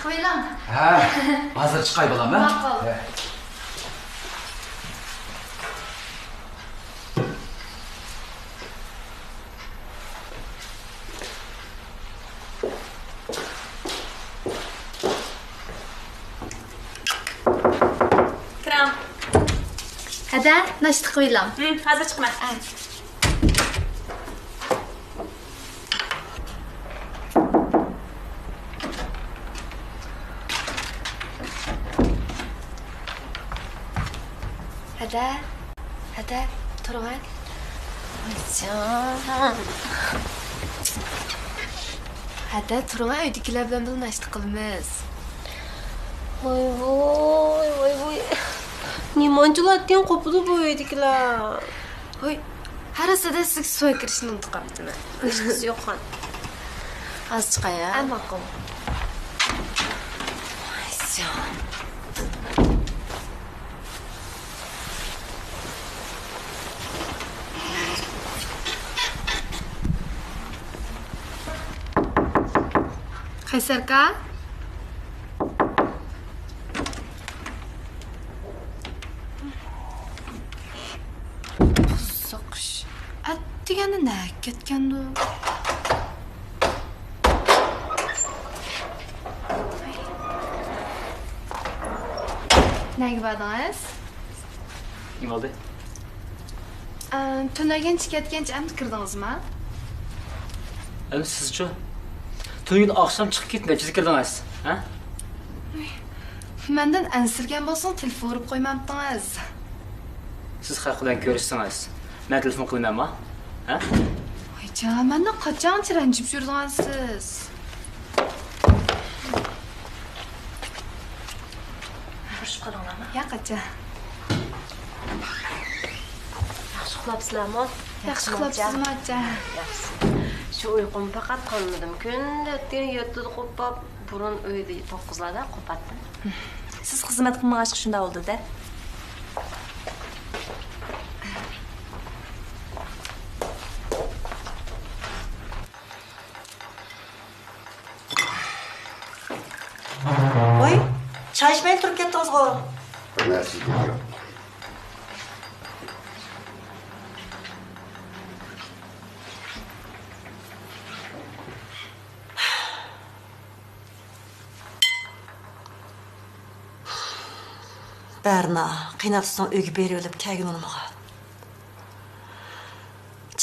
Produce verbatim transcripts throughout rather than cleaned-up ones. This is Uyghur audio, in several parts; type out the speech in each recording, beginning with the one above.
قويۇلۇڭ. ھە، ھازىر چىقاي بالام، ھە؟ ماقۇل. ھە. كىرىڭ. ھەدە، ناشتا قىلىۋېلىڭ. ھىم، ھازىر چىقىمەن. ھە. ھەدە، ھەدە، تۇرۇڭە. ھەدە، تۇرۇڭە، ئۆيدىكىلەر بىلەن بىللە ناشتا قىلىمىز. ۋاي، ۋاي، ۋاي، ۋاي. نېمانچىلار ئەتكەن قوپىدۇ بۇ ئۆيدىكىلەر. ھوي، ھەر ھالدا سىزگە سۇ ئەكىرىشنى ئۇنتۇپ قاپتىمەن. ھېچقىسى يوق خان. ھازىر چىقاي ھە؟ ئە، ماقۇل. قەيسەركا؟ قىزىق ئىش. ئەتىگەندە نەگە كەتكەندۇ؟ نەگە باردىڭىز؟ نېمە بولدى؟ ئە، تۈنەگەنچە كەتكەنچە ئەمدى كىردىڭىزما؟ ئەمدى سىزچۇ؟ تۈنۈگۈن ئاخشام چىقىپ كېتىپ نەچچىدە كىردىڭىز؟ ھە؟ مەندىن ئەنسىرىگەن بولسىڭىز تېلېفون ئۇرۇپ قويمامتىڭىز. سىز خەق بىلەن كۆرۈشسىڭىز، مەن تېلېفون قىلىمەنما؟ ھە؟ ۋايجان، مەندىن قاچانغىچە رەنجىپ يۈرىدىغانسىز؟ ئۇرۇشۇپ قالدىڭلارمۇ؟ ياق، ئاچا. ياخشى ئۇخلاپسىلەرمۇ؟ ياخشى ئۇخلاپسىزمۇ، ئاچا؟ ياخشى. شۇ ئۇيقۇمنى پەقەت قىلمىدىم. كۈندە ئەتىگەن يەتتىدە قوپاپ، بۇرۇن ئۆيدە توققۇزلاردا قوپاتتىم. سىز خىزمەت قىلمىغاچقا شۇنداق بولدى-دە. ۋاي، چاي ئىچمەيلا تۇرۇپ كەتتىڭىزغۇ؟ بىر نەرسە يېگۈم يوق. بەرنا، قىيناپ سىزنىڭ ئۆيگە بېرىۋېلىپ كەلگىلى ئۇنىمىغان.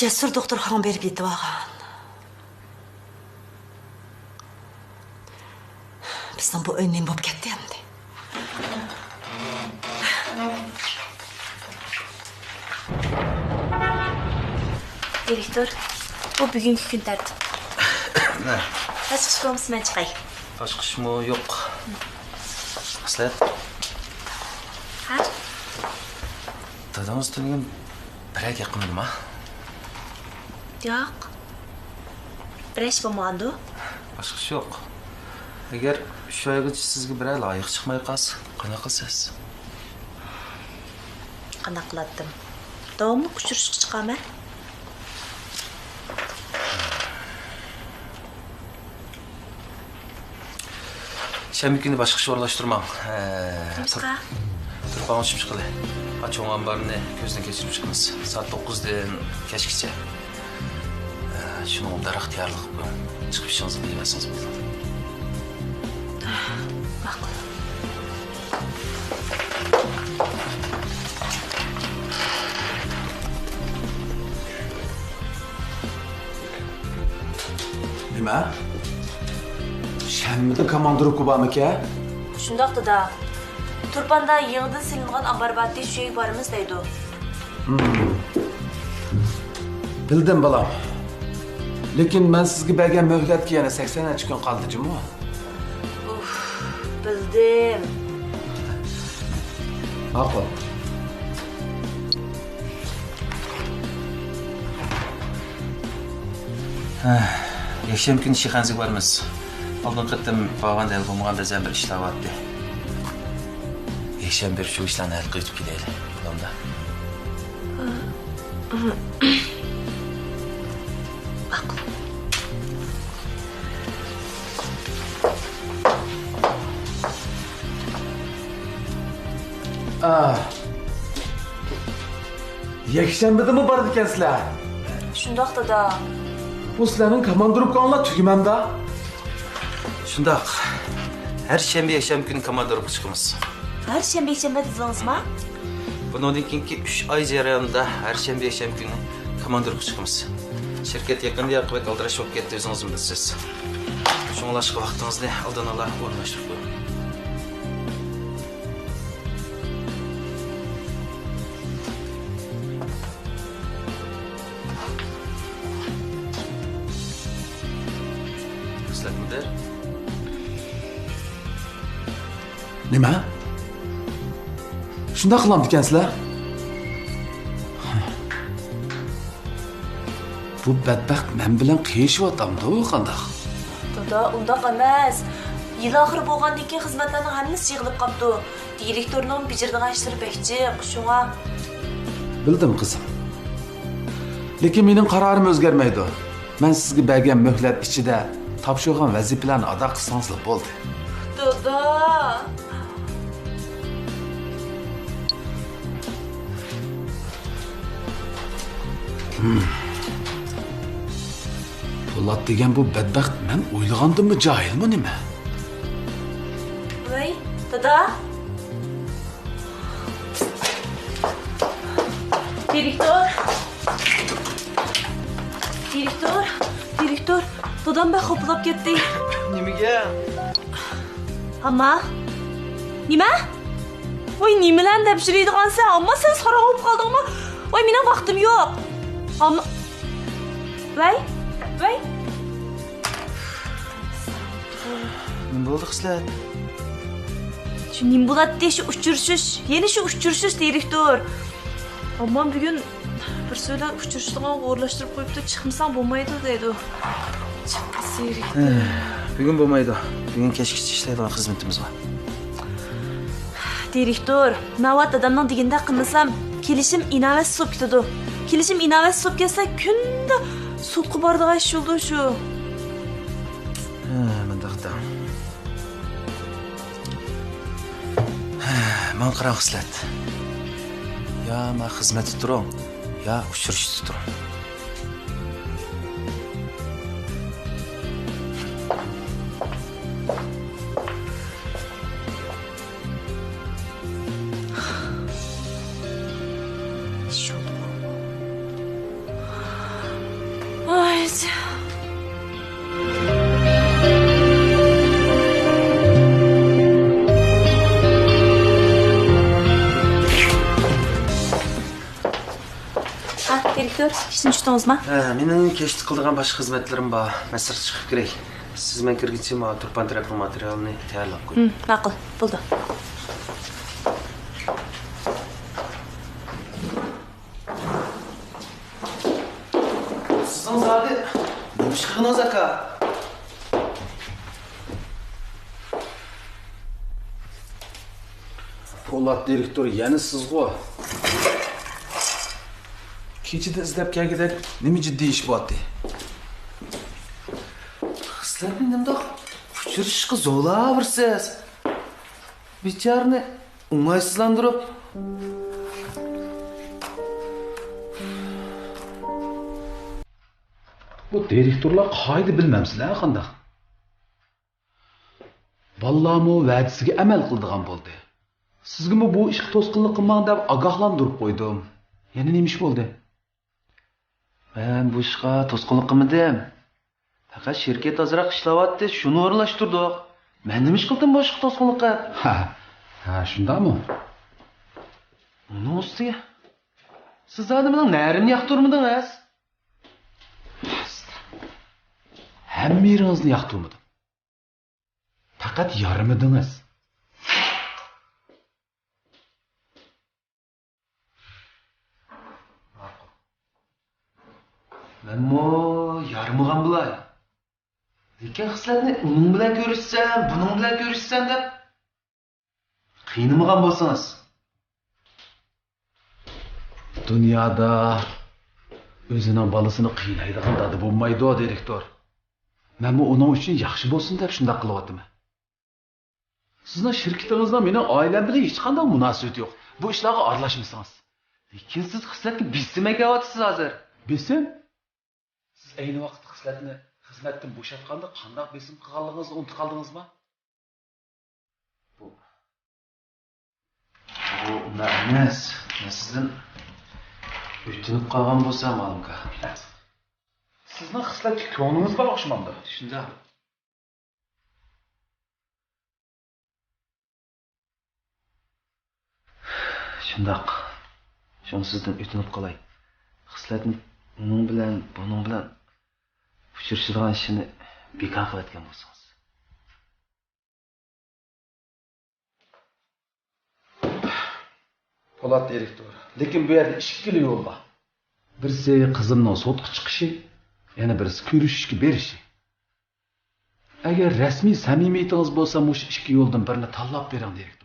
جەسۇر دوختۇرخانىغا بېرىپ يېتىۋالغان. بىزنىڭ بۇ ئۆي نېمە بولۇپ كەتتى ئەمدى؟ دىرېكتور، بۇ بۈگۈنكى كۈن تەرتىپ. باشقا ئىش بولمىسا مەن چىقاي. باشقا ئىشمۇ يوق. مەسلىھەت. ھە؟ دادىڭىز تۈنۈگۈن بىرەر گەپ قىلمىدىما؟ ياق. بىر ئىش بولمىغاندۇ؟ باشقا ئىش يوق. ئەگەر شۇ ئايغىچە سىزگە بىرەر لايىق چىقماي قالسا، قانداق قىلىسىز؟ قانداق قىلاتتىم؟ داۋاملىق ئۇچرىشىشقا چىقامەن. شەنبە كۈنى باشقا ئىش ئورۇنلاشتۇرماڭ. ھە، نېمىشقا؟ تۇرپانغا چۈشۈپ چىقىلى. ھە، چوڭ ئامبارنى كۆزدىن كەچۈرۈپ چىقىمىز. سائەت توققۇزدىن كەچكىچە. ھە، شۇنىڭغا ئىختىيارلىق بىلەن چىقىپ ئىشىڭىزنى قىلىۋەرسىڭىز بولىدۇ. ماقۇل. نېمە؟ شەنبىدە كوماندىروۋكا بارمىكەن؟ شۇنداق، دادا. تۇرپاندا يېڭىدىن سېلىنغان ئامبار بارتى، شۇ يەرگە بارىمىز دەيدۇ. ھىم. بىلدىم، بالام. لېكىن مەن سىزگە بەرگەن مۆھلەتكە يەنە سەكسەن نەچچە كۈن قالدى جۇمۇ. ئۇھ، بىلدىم. ماقۇل. ھە، يەكشەنبە كۈنى شىخەنزىگە بارىمىز. ئالدىنقى قېتىم بارغاندا ھەل بولمىغان بەزەن بىر ئىشلار بارتى. يەكشەنبە بېرىپ شۇ ئىشلارنى ھەل قىلىۋېتىپ كېلەيلى، بولامدا. ماقۇل. يەكشەنبىدىمۇ بارىدىكەنسىلەر؟ شۇنداق، دادا. بۇ سىلەرنىڭ كاماندىروپكاڭلار تۈگىمەمدا؟ شۇنداق. ھەر شەنبە، يەكشەنبە كۈنى كاماندىروپكا چىقىمىز. ھەر شەنبە، يەكشەنبە دېدىڭىزما؟ بۇنىڭدىن كېيىنكى ئۈچ ئاي جەريانىدا ھەر شەنبە، يەكشەنبە كۈنى كاماندىروپكا چىقىمىز. شىركەت يېقىندا ياقى بەك ئالدىراش بولۇپ كەتتى، ئۆزىڭىزمۇ بىلىسىز. شۇڭلاشقا ۋاقتىڭىزنى ئالدىن ئالا ئورۇنلاشتۇرۇپ قويۇڭ. خىسلەت مۇدىر. نېمە؟ شۇنداق قىلامدىكەنسىلەر؟ بۇ بەتبەخت مەن بىلەن قىيىشىۋاتامدۇ قانداق؟ دادا، ئۇنداق ئەمەس. يىل ئاخىرى بولغاندىن كېيىن خىزمەتلەرنىڭ ھەممىسى يىغىلىپ قاپتۇ. دىرېكتورنىڭ بېجىرىدىغان ئىشلىرى بەك جىق، شۇڭا. بىلدىم، قىزىم. لېكىن مېنىڭ قارارىم ئۆزگەرمەيدۇ. مەن سىزگە بەرگەن مۆھلەت ئىچىدە تاپشۇرغان ۋەزىپىلەرنى ئادا قىلسىڭىزلا بولدى. دادا! پولات دېگەن بۇ بەتبەخت مەن ئويلىغاندىنمۇ جاھىلمۇ نېمە؟ ۋەي، دادا! دىرېكتور! دىرېكتور! دىرېكتور! دادام بەك خاپىلاپ كەتتى. نېمىگە؟ ئامما. نېمە؟ ۋاي، نېمىلەرنى دەپ يۈرىدىغانسەن؟ ئامما، سەن ساراڭ بولۇپ قالدىڭمۇ؟ ۋاي، مېنىڭ ۋاقتىم يوق. ئامما. ۋەي، ۋەي. نېمە بولدى، خىسلەت؟ شۇ نېمە بولاتتى، شۇ ئۇچرىشىش. يەنە شۇ ئۇچرىشىش، دىرېكتور. ئاممام بۈگۈن بىر سۆيلەر ئۇچرىشىدىغانغا ئورۇنلاشتۇرۇپ قويۇپتۇ، چىقمىساڭ بولمايدۇ دەيدۇ. چىقمىسا يۈرەكتە. بۈگۈن بولمايدۇ. بۈگۈن كەچكىچە ئىشلەيدىغان خىزمىتىمىز بار. دىرېكتور، ناۋادا دادامنىڭ دېگىنىدەك قىلمىسام، كېلىشىم ئىناۋەتسىز بولۇپ كېتىدۇ. كېلىشىم ئىناۋەتسىز بولۇپ كەتسە، كۈندە سوتقا بارىدىغان ئىش بولىدۇ شۇ. ھە، مۇنداق دەڭ. ھە، ماڭا قاراڭ، خىسلەت. يا مانا خىزمەتتە تۇرۇڭ، يا ئۇچرىشىشتا تۇرۇڭ. ئايجان. ھە، دىرېكتور، ئىشتىن چۈشتىڭىزما؟ ھە، مېنىڭ كەچتە قىلىدىغان باشقا خىزمەتلىرىم بار. مەن سىرتقا چىقىپ كىرەي. سىز مەن كىرگىچە ماڭا تۇرپان تەرەپنىڭ ماتېرىيالىنى تەييارلاپ قويۇڭ. ھىم، ماقۇل، بولدى. سىزنىڭ زادى نېمە ئىش قىلغىنىڭىز، ئاكا؟ پولات دىرېكتور يەنە سىزغۇ؟ كېچىدە ئىزدەپ كەلگۈدەك نېمە جىددىي ئىش بارتى؟ خىسلەتنى نېمانداق ئۇچرىشىشقا زورلاۋېرىسىز؟ بىچارىنى ئوڭايسىزلاندۇرۇپ. بۇ دىرېكتورلار قايدا بىلمەمسىلەر قانداق؟ بالىلارمۇ ۋەدىسىگە ئەمەل قىلىدىغان بولدى. سىزگىمۇ بۇ ئىشقا توسقۇنلۇق قىلماڭ دەپ ئاگاھلاندۇرۇپ قويدۇم. يەنە نېمە ئىش بولدى؟ مەن بۇ ئىشقا توسقۇنلۇق قىلمىدىم. پەقەت شىركەت ئازراق ئىشلەۋاتتى، شۇنى ئورۇنلاشتۇردۇق. مەن نېمە ئىش قىلدىم بۇ ئىشقا توسقۇنلۇق قىلىپ؟ ھە، ھە، شۇنداقمۇ؟ ئۇنىڭ ئۈستىگە سىز زادى مېنىڭ نەرىمنى ياقتۇرمىدىڭىز. ھەممە يېرىڭىزنى ياقتۇرمىدىم. پەقەت يارىمىدىڭىز. مەنمۇ يارىمىغان بولاي. لېكىن خىسلەتنى ئۇنىڭ بىلەن كۆرۈشسەم، بۇنىڭ بىلەن كۆرۈشسەم دەپ قىينىمىغان بولسىڭىز. دۇنيادا ئۆزىنىڭ بالىسىنى قىينايدىغان دادا بولمايدۇ، دىرېكتور. مەنمۇ ئۇنىڭ ئۈچۈن ياخشى بولسۇن دەپ شۇنداق قىلىۋاتىمەن. سىزنىڭ شىركىتىڭىزنىڭ مېنىڭ ئائىلەم بىلەن ھېچقانداق مۇناسىۋىتى يوق. بۇ ئىشلارغا ئارىلاشمىسىڭىز. لېكىن سىز خىسلەتكە بېسىم ئەكەۋاتىسىز ھازىر. بېسىم؟ سىز ئەينى ۋاقىتتا خىسلەتنى خىزمەتتىن بوشاتقاندا قانداق بېسىم قىلغانلىقىڭىزنى ئۇنتۇپ قالدىڭىزمۇ؟ بۇ، بۇ مەن ئەمەس. مەن سىزدىن ئۆتۈنۈپ قالغان بولسام، ئالىمكا. سىزنىڭ خىسلەتكە كۆڭلىڭىز بار ئوخشىمامدۇ؟ شۇنداق. شۇنداق. شۇڭا سىزدىن ئۆتۈنۈپ قالاي. خىسلەتنى ئۇنىڭ بىلەن، بۇنىڭ بىلەن ئۇچرىشىدىغان ئىشىنى بىكار قىلىۋەتكەن بولسىڭىز. پولات دىرېكتور. لېكىن بۇ يەردە ئىككىلا يول بار. بىرسى قىزىمنىڭ سوتقا چىقىشى، يەنە بىرسى كۆرۈشۈشكە بېرىشى. ئەگەر رەسمىي سەمىمىيىتىڭىز بولسا، مۇشۇ ئىككى يولدىن بىرىنى تاللاپ بېرىڭ، دىرېكتور.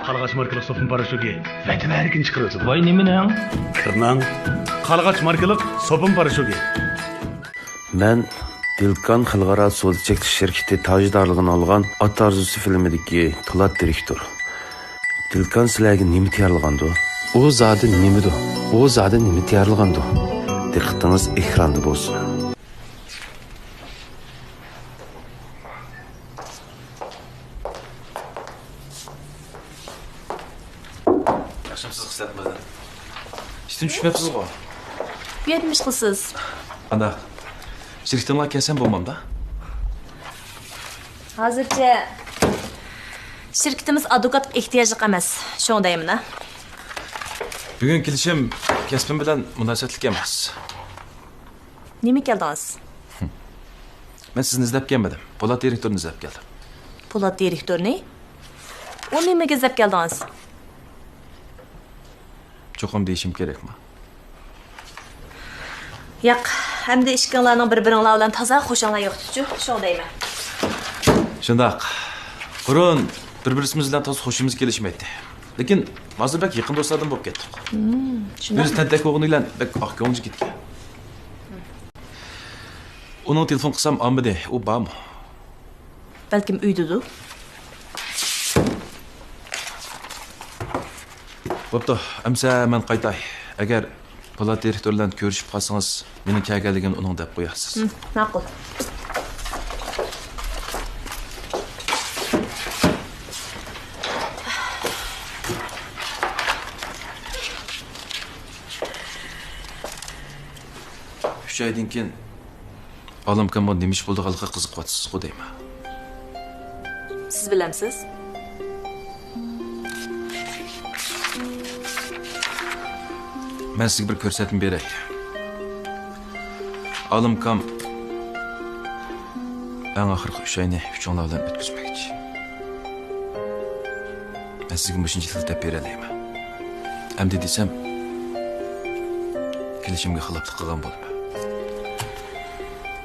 قارلىغاچ ماركىلىق سوپۇن پاراشوكى ۋەتەن ھەر كۈنى چىقىرىۋاتىدۇ. ۋاي نېمىنىڭ؟ كىرنىڭ. قارلىغاچ ماركىلىق سوپۇن پاراشوكى. مەن دىلكان خەلقئارا سودا چەكلىك شىركىتى تاجدارلىقىنى ئالغان ئات ئارزۇسى فىلىمىدىكى پولات دىرېكتور. دىلكان سىلەرگە نېمە تەييارلىغاندۇ؟ ئۇ زادى نېمىدۇ؟ ئۇ زادى نېمە تەييارلىغاندۇ؟ دىققىتىڭىز ئېكراندا بولسۇن. ياخشىمۇسىز، خىسلەت مەدەم؟ ئىشتىن چۈشمەپسىزغۇ؟ بۇ يەردە نېمە ئىش قىلىسىز؟ قانداق؟ شىركىتىڭلار كەلسەم بولمامدا؟ ھازىرچە شىركىتىمىز ئادۋوكاتقا ئېھتىياجلىق ئەمەس، شۇڭا دەيمەن ھە. بۈگۈن كېلىشىم كەسپىم بىلەن مۇناسىۋەتلىك ئەمەس. نېمە كەلدىڭىز؟ مەن سىزنى ئىزدەپ كەلمىدىم. پولات دىرېكتورنى ئىزدەپ كەلدىم. پولات دىرېكتورنى؟ ئۇ نېمىگە ئىزدەپ كەلدىڭىز؟ چوقۇم دېيىشىم كېرەكمۇ؟ ياق، ئەمدى ئىككىڭلارنىڭ بىر-بىرىڭلار بىلەن تازا خۇشۇڭلار يوقتىچۇ، شۇڭا دەيمەن. شۇنداق. بۇرۇن بىر-بىرىمىز بىلەن تازا خۇشىمىز كېلىشمەيتتى. لېكىن ھازىر بەك يېقىن دوستلاردىن بولۇپ كەتتۇق. مم، شۇنداق. ئۆزى تەنتەك بولغىنى بىلەن بەك ئاق كۆڭۈلچى كىتكەن. ئۇنىڭ تېلېفون قىلسام ئالمىدى، ئۇ بارمۇ؟ بەلكىم ئۆيدىدۇ. بوپتۇ، ئەمسە مەن قايتاي. ئەگەر پولات دىرېكتور بىلەن كۆرۈشۈپ قالسىڭىز، مېنىڭ كەلگەنلىكىمنى ئۇنىڭغا دەپ قويارسىز. ھىم، ماقۇل. ئۈچ ئايدىن كېيىن ئالىمكامغا نېمە ئىش بولىدىغانلىقىغا قىزىقىۋاتىسىزغۇ دەيمەن. سىز بىلەمسىز؟ مەن سىزگە بىر كۆرسەتمە بېرەي. ئالىمكام ئەڭ ئاخىرقى ئۈچ ئاينى ئۈچۈڭلار بىلەن ئۆتكۈزمەكچى. مەن سىزگە مۇشۇنچە تىل تەپ بېرەلەيمەن. ئەمدى دېسەم، كېلىشىمگە خىلاپلىق قىلغان بولىمەن.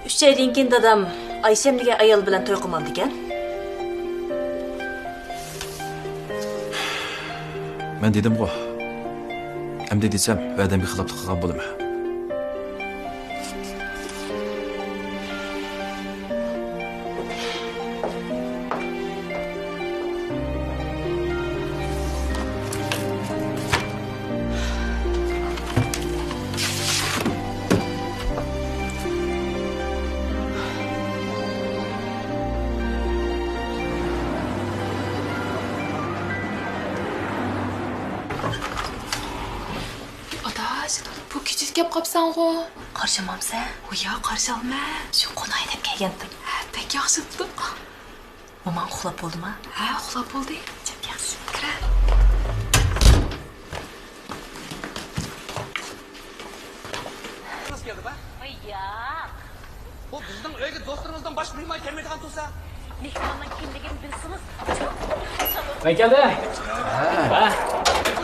ئۈچ ئايدىن كېيىن دادام ئايشەم دېگەن ئايال بىلەن توي قىلمامدىكەن؟ مەن دېدىمغۇ، ئەمدى دېسەم ۋەدەمگە خىلاپلىق قىلغان بولىمەن. ئاداش، بۇ كېچىدە كەپ قاپسەنغۇ؟ قارشىمامسەن؟ ھويا، قارشى ئالىمەن. شۇ قوناق ئېلىپ كەلگەنتىم. ھە، بەك ياخشى بوپتۇ. موماڭ ئۇخلاپ بولدىما؟ ھە، ئۇخلاپ بولدى. جەپ ياخشى. كىرە. ياق. بۇ بىزنىڭ ئۆيگە دوستلىرىمىزدىن باشقا مېھمان كەلمەيدىغان تۇرسا. مېھماننىڭ كىملىكىنى بىلسىڭىز. مەن كەلدىم. ھە.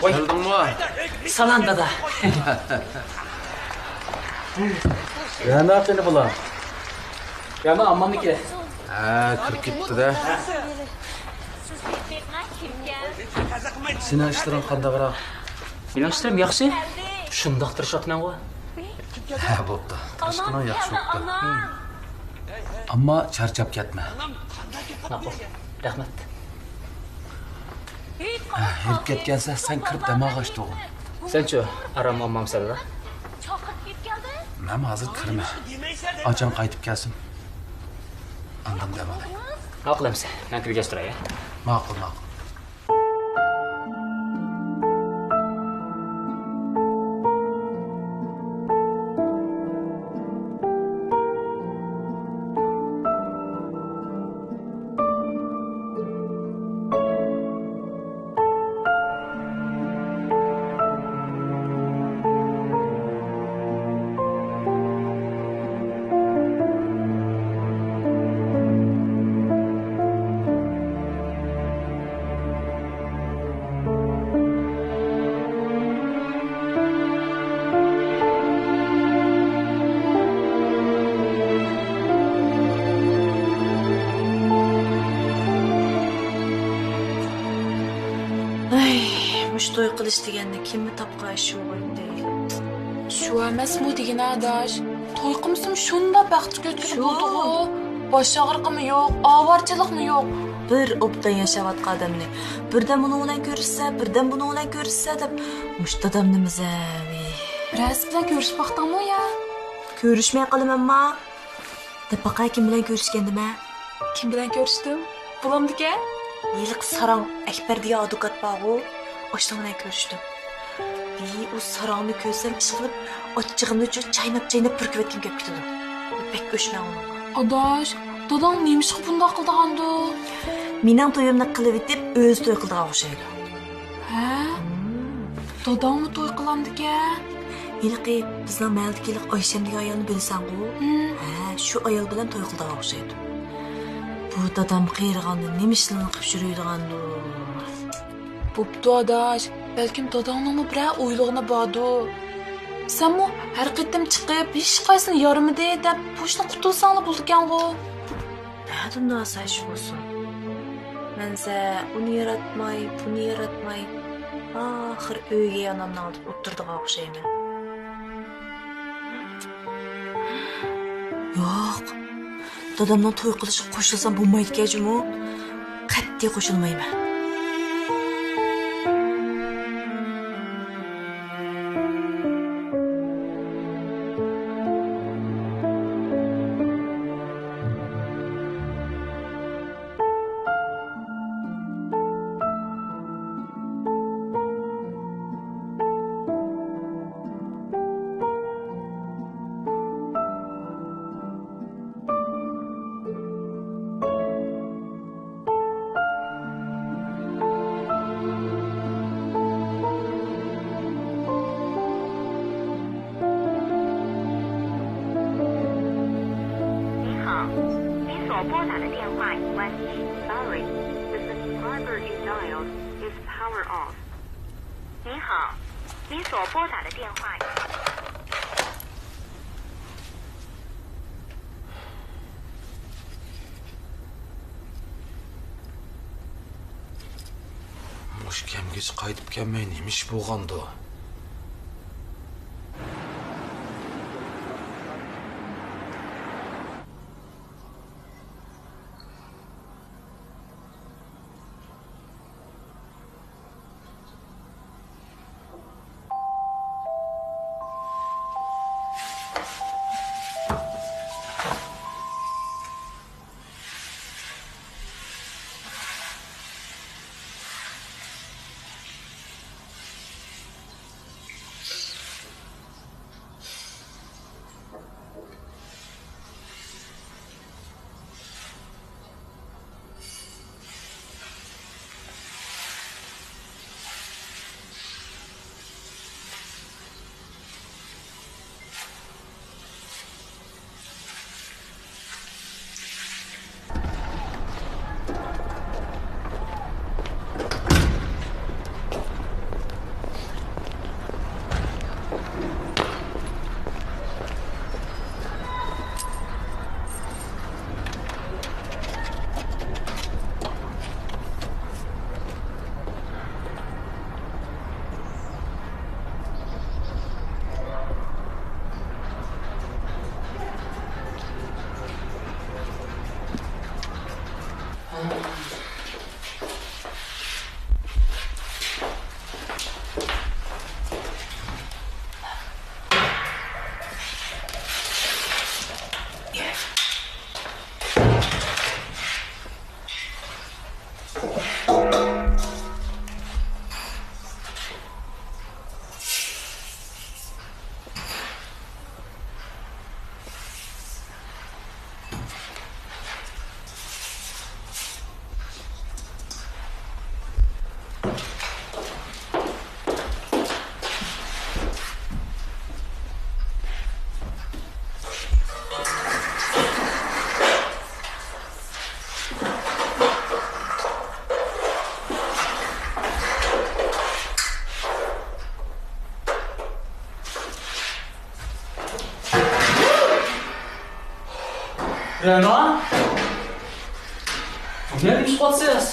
كەلدىڭمۇ؟ سالام، دادا. يەنە قېنى بۇلار؟ يەنە ئاممامنىڭكى. ھە، كىرىپ كېتىپتۇ-دە. سېنىڭ ئىشلىرىڭ قانداقراق؟ مېنىڭ ئىشلىرىم ياخشى. شۇنداق تىرىشىۋاتىمەنغۇ. ھە، بوپتۇ. تىرىشقىنىڭ ياخشى بوپتۇ. ئەمما چارچاپ كەتمە. ماقۇل. رەھمەت. ھېرىپ كەتكەنسەن، سەن كىرىپ دەم ئالغاچ تۇرغىن. سەنچۇ، ئارام ئالمامسەنلا؟ مەن ھازىر كىرىمەن. ئاچاڭ قايتىپ كەلسۇن. ئاندىن دەم ئالاي. ماقۇل ئەمسە، مەن كىرگەچ تۇراي، ھە؟ ماقۇل، ماقۇل. ئەي، مۇشۇ توي قىلىش دېگەننى كىممۇ تاپقان ئىش بولغىيتتى. شۇ ئەمەسمۇ دېگىنە ئاداش. توي قىلمىسىمۇ شۇنداق بەختلىك ئۆتكىلى شۇ. بولدىغۇ. باش ئاغرىقىمۇ يوق، ئاۋارىچىلىقمۇ يوق. بىر ئوبدان ياشاۋاتقان ئادەمنى بىردەم ئۇنىڭ بىلەن كۆرۈشسە، بىردەم بۇنىڭ بىلەن كۆرۈشسە دەپ مۇشۇ دادامنى مىزەۋى. بىرەرسى بىلەن كۆرۈشۈپ باقتىڭمۇ يا؟ كۆرۈشمەي قالىمەنما؟ دەپ باقاي، كىم بىلەن كۆرۈشكەندىمەن؟ كىم بىلەن كۆرۈشتۈم؟ بولامدىكەن؟ ھېلىقى ساراڭ ئەكبەر دېگەن ئادۋوكات بارغۇ، ئاشۇنىڭ بىلەن كۆرۈشتۈم. ھېي، ئۇ ساراڭنى كۆرسەم، ئىشقىلىپ، ئاچچىقىمنى چايناپ-چايناپ پۈركۈۋەتكۈم كېلىپ كېتىدۇ. بەك ئۆچمەن ئۇنىڭغا. ئاداش، داداڭ نېمىشقا بۇنداق قىلىدىغاندۇ؟ مېنىڭ تويۇمنى قىلىۋېتىپ، ئۆزى توي قىلىدىغان ئوخشايدۇ. ھە؟ داداڭمۇ توي قىلامدىكەن؟ ھېلىقى بىزنىڭ مەھەللىدىكى ھېلىقى ئايشەم دېگەن ئايالنى بىلىسەنغۇ؟ ھە، شۇ ئايال بىلەن توي قىلىدىغان ئوخشايدۇ. بۇ دادام قېرىغاندا نېمە ئىشلارنى قىلىپ يۈرىدىغاندۇ؟ بوپتۇ ئاداش، بەلكىم داداڭنىڭمۇ بىرەر ئويلىغىنى باردۇ. سەنمۇ ھەر قېتىم چىقىپ، ھېچقايسىنى يارىمىدى دەپ بوشىنا قۇتۇلساڭلا بولىدىكەنغۇ. نەدىن ناسايىش بولسۇن؟ مەنسە ئۇنى ياراتماي، بۇنى ياراتماي، ئاخىر ئۆيگە ئانامنى ئالدىپ ئولتۇرىدىغان ئوخشايمەن. ياق، دادامنىڭ توي قىلىشىغا قوشۇلسام بولمايدىكەن جۇمۇ. قەتئىي قوشۇلمايمەن. 您好，您所拨打的电话已关机。Sorry, the subscriber you dialed is power off. 您好，您所拨打的电话已 مۇشۇ كەمگىچە قايتىپ كەلمەي نېمە ئىش بولغاندۇ؟ رەنا؟ نېمە ئىش قىلىۋاتىسىز؟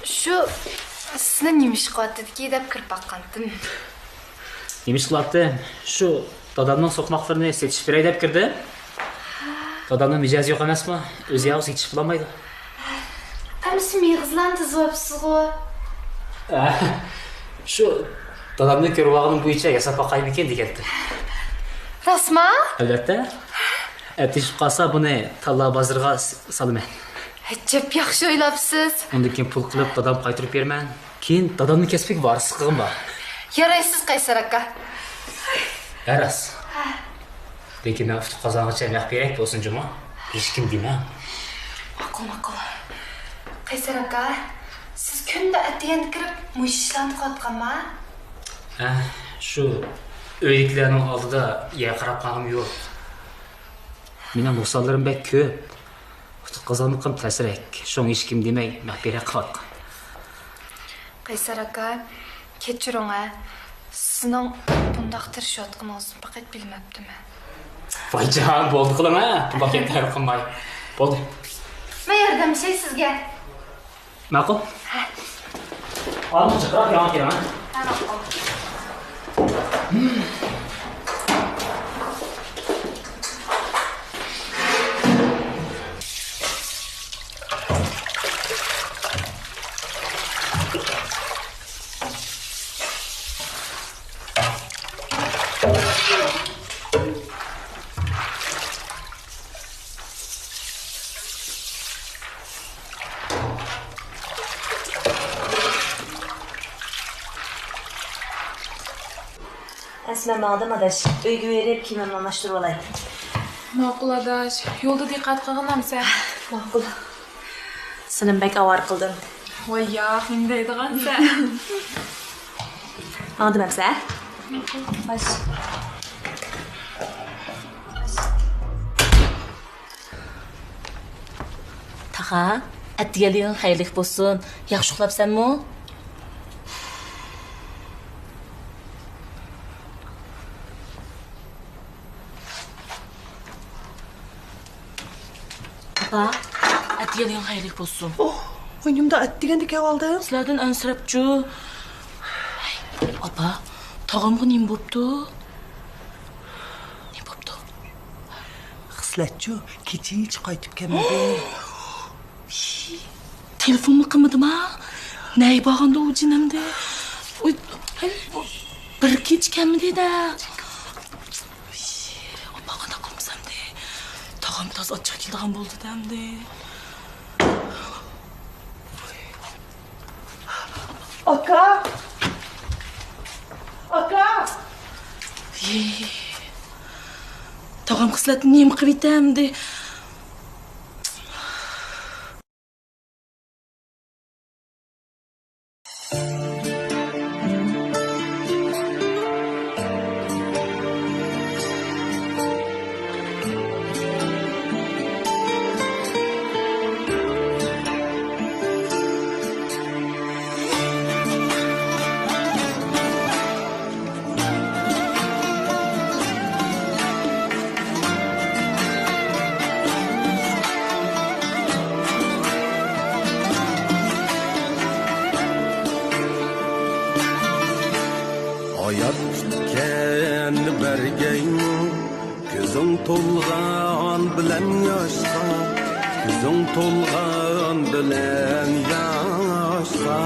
شۇ، سىزنى نېمە ئىش قىلىۋاتىدىكى دەپ كىرىپ باققانتىم. نېمە ئىش قىلاتتىم؟ شۇ دادامنىڭ سوقماقلىرىنى سېتىشىپ بېرەي دەپ كىردىم. دادامنىڭ مىجەزى يوق ئەمەسمۇ؟ ئۆزى يالغۇز سېتىشىپ بولالمايدۇ. ئەمىسە مېغىزلارنى تىزىۋاپسىزغۇ؟ ئە، شۇ دادامنى كۆرۈۋالغىنىم بويىچە ياساپ باقايمىكىن دېگەنتىم. راستما؟ ئەلۋەتتە. ئەتىشىپ قالسا بۇنى تاللا بازىرىغا س-، سالىمەن. ئەجەب ياخشى ئويلاپسىز. ئۇندىن كېيىن پۇل قىلىپ دادام قايتۇرۇپ بېرىمەن. كېيىن دادامنىڭ كەسپىگە ۋارىسلىق قىلغۇم بار. يارايسىز، قەيسەر ئاكا. ھە، راست. لېكىن مەن ئۇتۇق قازانغىچە مەخپىيرەك بولسۇن جۇمۇ. ھېچكىم دېمەڭ. ماقۇل، ماقۇل. قەيسەر ئاكا، سىز كۈندە ئەتىگەندە كىرىپ مۇشۇ ئىشلارنى قىلىۋاتقانما؟ ھە، شۇ ئۆيدىكىلەرنىڭ ئالدىدا يەر قاراپ قالغىنىم يوق. مېنىڭ نۇقسانلىرىم بەك كۆپ. ئۇتۇق قازانمىقىم تەسرەك. شۇڭا ھېچكىم دېمەي، مەخپىيرەك قىلىۋاتقان. قەيسەر ئاكا، كەچۈرۈڭ ھە. سىزنىڭ بۇنداق تىرىشىۋاتقىنىڭىزنى پەقەت بىلمەپتىمەن. ۋايجان، بولدى قىلىڭ ھە. بۇنداق گەپلەر قىلماي. بولدى. مەن ياردەملىشەي سىزگە. ماقۇل. ھە. ئاڭ جىقراق ياڭاق كېلىڭ ھە. ھە، ماقۇل. ئەسلى مەن ماڭدىم ئاداش، ئۆيگە بېرىپ كىيىمىمنى ئالماشتۇرۇۋالاي. ماقۇل ئاداش، يولدا دىققەت قىلغىن ئەمسە. ماقۇل. سېنىمۇ بەك ئاۋارە قىلدىم. ۋاي ياق، نېمە دەيدىغانسەن. ماڭدىم ئەمسە. خوش. تاغا، ئەتىگەنلىكىڭ خەيرلىك بولسۇن. ياخشى ئۇخلاپسەنمۇ؟ ئاپا، ئەتىگەنلىكىڭ خەيرلىك بولسۇن. ئوھ، ۋاي نېمانداق ئەتىگەندە كەلىۋالدىڭ؟ سىلەردىن ئەنسىرەپچۇ. ئاپا، تاغامغا نېمە بوپتۇ؟ نېمە بوپتۇ؟ خىسلەتچۇ، كېچىچە قايتىپ كەلمىدى. تېلېفونمۇ قىلمىدىما؟ نەگە بارغاندۇ ئۇ جېنىمدى؟ ئۇي، بىر كېچە كەلمىدى-دە. ئاپا، قانداق قىلمىسامدى؟ تاغام تازا ئاچچىق كېلىدىغان بولدى-دە ئەمدى. ئاكا! ئاكا! ھېي، تاغام خىسلەتنى نېمە قىلىۋېتەمدى؟ ھايات كۈتكەن بەرگەيمۇ، كۆزۈڭ تولغان بىلەن ياشقا، كۆزۈڭ تولغان بىلەن ياشقا.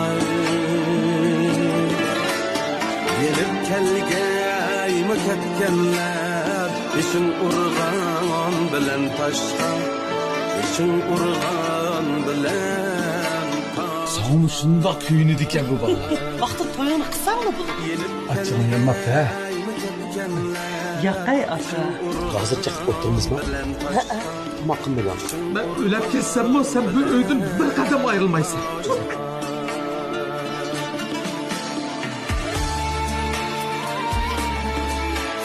يېنىپ كەلگەيمۇ كەتكەنلەر، بېشىڭ ئۇرغان بىلەن تاشقا، بېشىڭ ئۇرغان بىلەن ئاۋۇ شۇنداق كۆيۈنىدىكەن بۇ بالىلار. ۋاقتىدا تويۇڭنى قىلساڭلا بولىدۇ. ئاچچىقىڭ يانماپتۇ، ھە؟ ياقەي ئاكا. ھازىر چېقىپ ئولتۇرىمىزمۇ؟ ھەئە. تاماق قىلمىدىڭ. مەن ئۆلۈپ كەتسەممۇ، سەن بۇ ئۆيدىن بىر قەدەم ئايرىلمايسەن.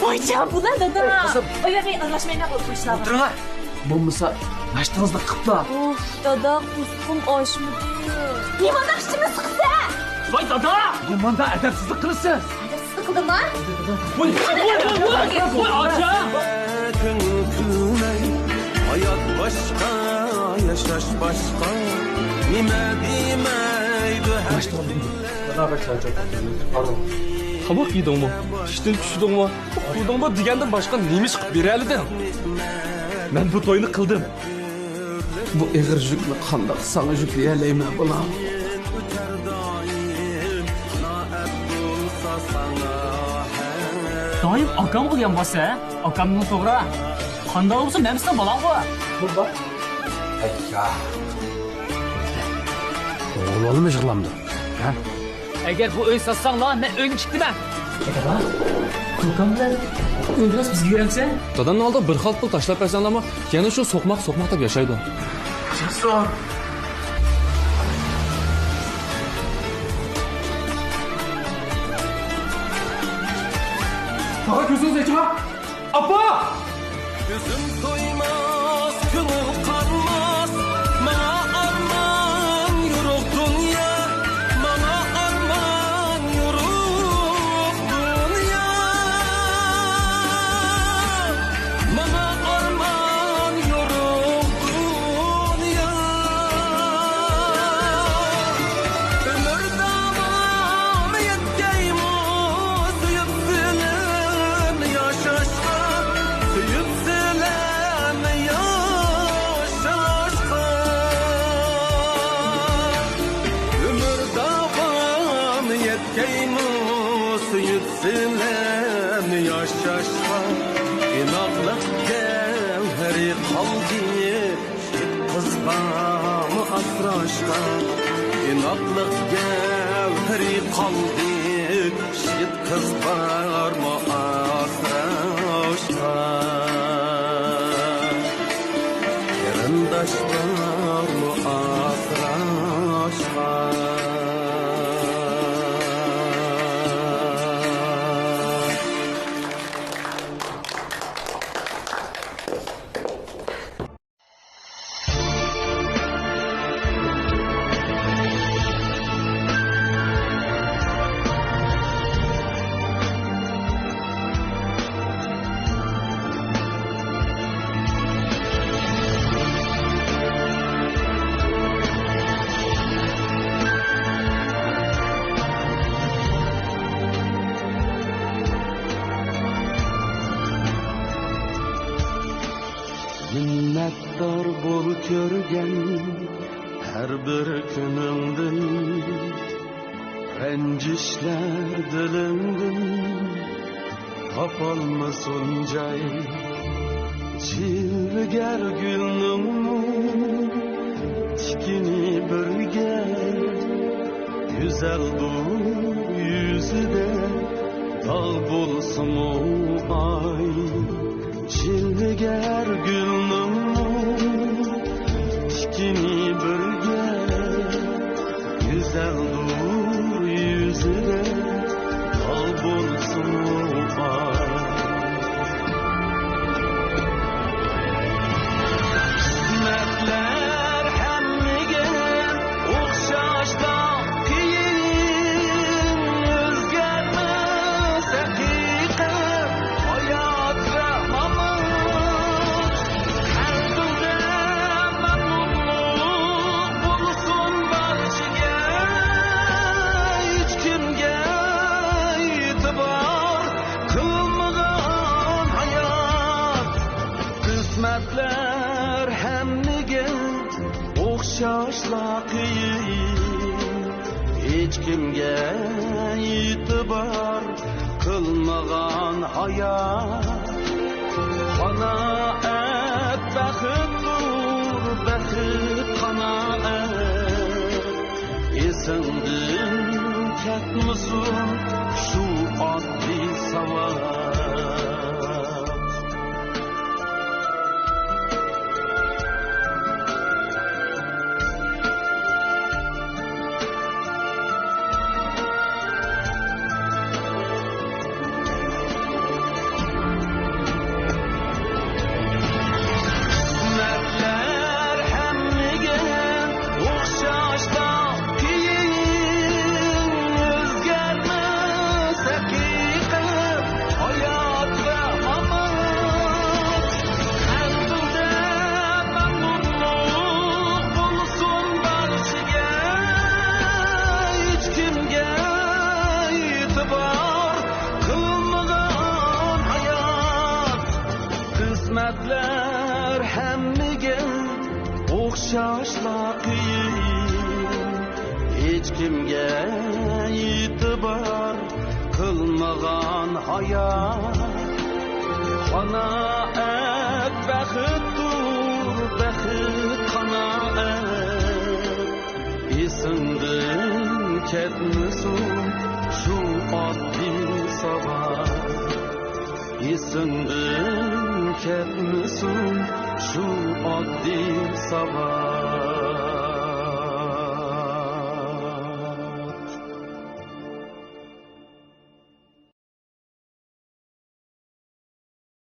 ۋاي جان، بۇلار دادا. ئاي، قىزىم. ئاياغى ئارىلاشمايلا بولۇپ قويۇشلار. ئولتۇرۇڭ. بولمىسا، ناشتىڭىزنى قىپلا. ئۇف، دادا، قورسىقىم ئاچمىدى. نېمانداق ئىچىمنى سىقىسەن؟ ۋاي دادا! نېمانداق ئەدەپسىزلىك قىلىسىز؟ ئەدەپسىزلىك قىلدىمما؟ ۋاي، ۋاي، ۋاي، ۋاي، ۋاي، ئاچا! كۆڭۈل كۈلمەي، ھايات باشقا، ياشاش باشقا. نېمە دېمەيدۇ ھەر تاماق يېدىڭمۇ؟ ئىشتىن چۈشتۈڭمۇ؟ ئۇخلىدىڭمۇ دېگەندىن باشقا نېمە ئىش قىلىپ بېرەلىدىڭ؟ مەن بۇ توينى قىلدىم. بۇ ئېغىر يۈكنى قانداق ساڭا يۈكلىيەلەيمەن، بالام؟ دائىم ئاكامغا يانباسسەن، ھە؟ ئاكامنىڭ توغرا. قانداق بولسا مەن سېنىڭ بالاڭغۇ. بۇ بار. ئەييا. ئوغۇل بالىمۇ يىغلامدۇ، ھە؟ ئەگەر بۇ ئۆي ساتساڭلار، مەن ئۆينى تىكتىمەن. دادا، كوكام بىلەن ئۆيدىن بىزگە يۈرەمسەن؟ دادامنىڭ ئالدىغا بىر خالتا پۇل تاشلاپ بەرسەڭلارمۇ، يەنە شۇ سوقماق، سوقماق دەپ ياشايدۇ. جاسۇر! تاغا كۆزىڭىزنى ئېچىڭا! ئاپا! كۆزۈم تويماس، كۆڭۈل قانماس، ماڭا ئارمان يورۇق دۇنيا، ماڭا ئارمان يورۇق دۇنيا، ماڭا ئارمان يورۇق دۇنيا. ئۆمۈر داۋامى يەتكەيمۇ سۆيۈپ سىلەرنى ياشاشقا، سۆيۈپ سىلەرنى ياشاشقا. ئۆمۈر داۋامى يەتكەيمۇ سۆيۈپ سىلەرنى ياشاشقا. ئىناقلىق گەۋھىرى قالدى. يىگىت قىزغىمۇ ئاسراشقا، ئىناقلىق گەۋھىرى قالدى. يىگىت قىز بارمۇ ئاسراشقا، قېرىنداش بارمۇ ئاسراشقا. مىننەتدار بول كۆرگەن ھەر بىر كۈنۈڭدىن، رەنجىشلەر دىلىڭدىن تاپالمىسۇن جاي. جىلۋىگەر گۈلنىڭمۇ تىكىنى بىرگە، گۈزەلدۇر يۈزىدە داغ بولسىمۇ ئاي. جىلۋىگەر گۈلنىڭمۇ تىكىنى بىرگە، گۈزەلدۇر يۈزىدە داغ بولسىمۇ ئاي. قىسمەتلەر ھەممىگە ئوخشاشلا قىيىن، ئۆزگەرمەس ھەقىقەت ھايات ۋە مامات. قەلبىڭدە مەمنۇنلۇق بولسۇن بارچىگە، ھېچكىمگە ئېتىبار قىلمىغان ھايات. قىسمەتلەر ھەممىگە ئوخشاشلا قىيىن، ھېچكىمگە ئېتىبار قىلمىغان ھايات. قانائەت بەختتۇر، بەخت قانائەت. ئېسىڭدىن كەتمىسۇن شۇ ئاددىي ساۋات. قىسمەتلەر ھەممىگە ئوخشاشلا قىيىن، ئۆزگەرمەس ھەقىقەت، ھايات ۋە مامات. قەلبىڭدە مەمنۇنلۇق بولسۇن بارچىگە، ھېچكىمگە ئېتىبار قىلمىغان ھايات. قىسمەتلەر ھەممىگە ئوخشاشلا قىيىن، ھېچكىمگە ئېتىبار قىلمىغان ھايات. قانائەت بەختتۇر، بەخت قانائەت. ئېسىڭدىن كەتمىسۇن شۇ ئاددىي ساۋات. ئېسىڭدىن كەتمىسۇن شۇ ئاددىي ساۋات.